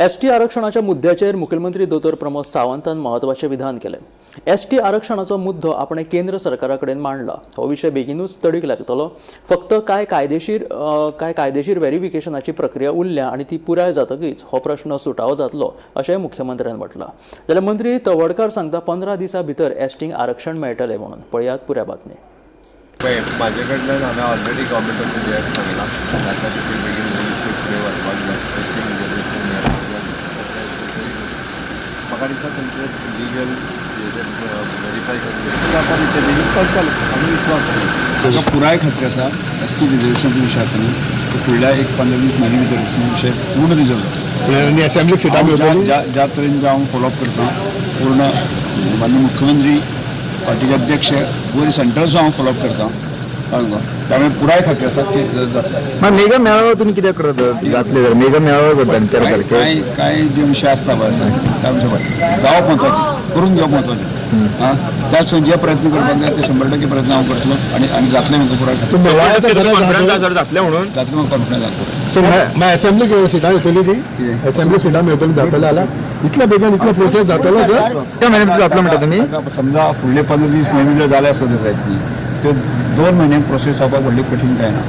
ST आरक्षणाच्या मुद्द्याचेर मुखेलमंत्री दोतोर प्रमोद सावंतान म्हत्वाचें विधान केलें. एसटी आरक्षणाचो मुद्दो आपणें केंद्र सरकारा कडेन मांडला. हो विशय बेगिनूच तडीक लागतलो. फक्त काय कायदेशीर व्हेरिफिकेशनाची प्रक्रिया उरल्या आनी ती पुराय जातकीच हो प्रश्न सुटावो जातलो, अशेंय मुख्यमंत्र्यान म्हटलां. जाल्यार मंत्री तवडकार सांगता, 15 दिसां भितर एसटींक आरक्षण मेळटलें म्हणून. पळयात पुराय बातमी. पळय, म्हाजे कडल्यान हांवें ऑलरेडी गव्हर्मेंट ऑफ इंडियाक सांगलां, जाता तितले बेगीन हो इशू फुडें व्हरपाक जाय, एसटी रिजर्वेशन मेळपाक जाय. म्हाका दिसता तेंचे लिगल वेरीफाय करून जाता तितले बेगीन करतले आनी विश्वास आसा. ताका पुराय खात्री आसा, एस टी रिजर्वेशनाचो विशय आसा न्ही, तो फुडल्या एक 15-20 म्हयन्या भितर विशय पूर्ण रिजॉल्व जातलो. आनी असेंब्लीक सिटां हांव ज्या मेळटली? ज्या ज्या तरेन जे हांव फॉलोअप करता, पूर्ण माननीय मुख्यमंत्री, पार्टीचे अध्यक्ष, वयर सेंट्रलचो हांव फॉलोअप करता, कळ्ळें तुका? त्यामुळे पुराय खात्री आसा की जातलें. मग मेगा मेळावा तुम्ही कित्याक करता? जातले जाल्यार मेगा मेळावा करता आनी तेरा काय तारखेर. काय काय जे विशय आसता पळय आसा, त्या विशय जावप म्हत्वाचें, करून घेवप म्हत्वाचें. आं, त्या जे प्रयत्न करपाक जाय ते 100% प्रयत्न हांव करतलो आनी आनी जातलें, म्हाका पुराय खात्री. मेळाव्याचा गरज आहा? जातलें म्हणून. जातलें, म्हाका कॉन्फिडन्स आसा पुराय. सो मागीर असेंब्लीक सिटां येतली ती? कितें? असेंब्लीक सिटां मेळटली जातले जाल्यार इतल्या बेगीन इतलो प्रोसेस जातलो सर? त्या म्हयन्या भितर जातलो म्हणटा तुमी? ताका समजा फुडले 15-20 म्हयने जर जाले आसत जायत न्ही, त्यो 2 म्हयन्यांक प्रोसेस जावपाक व्हडली कठीण जायना.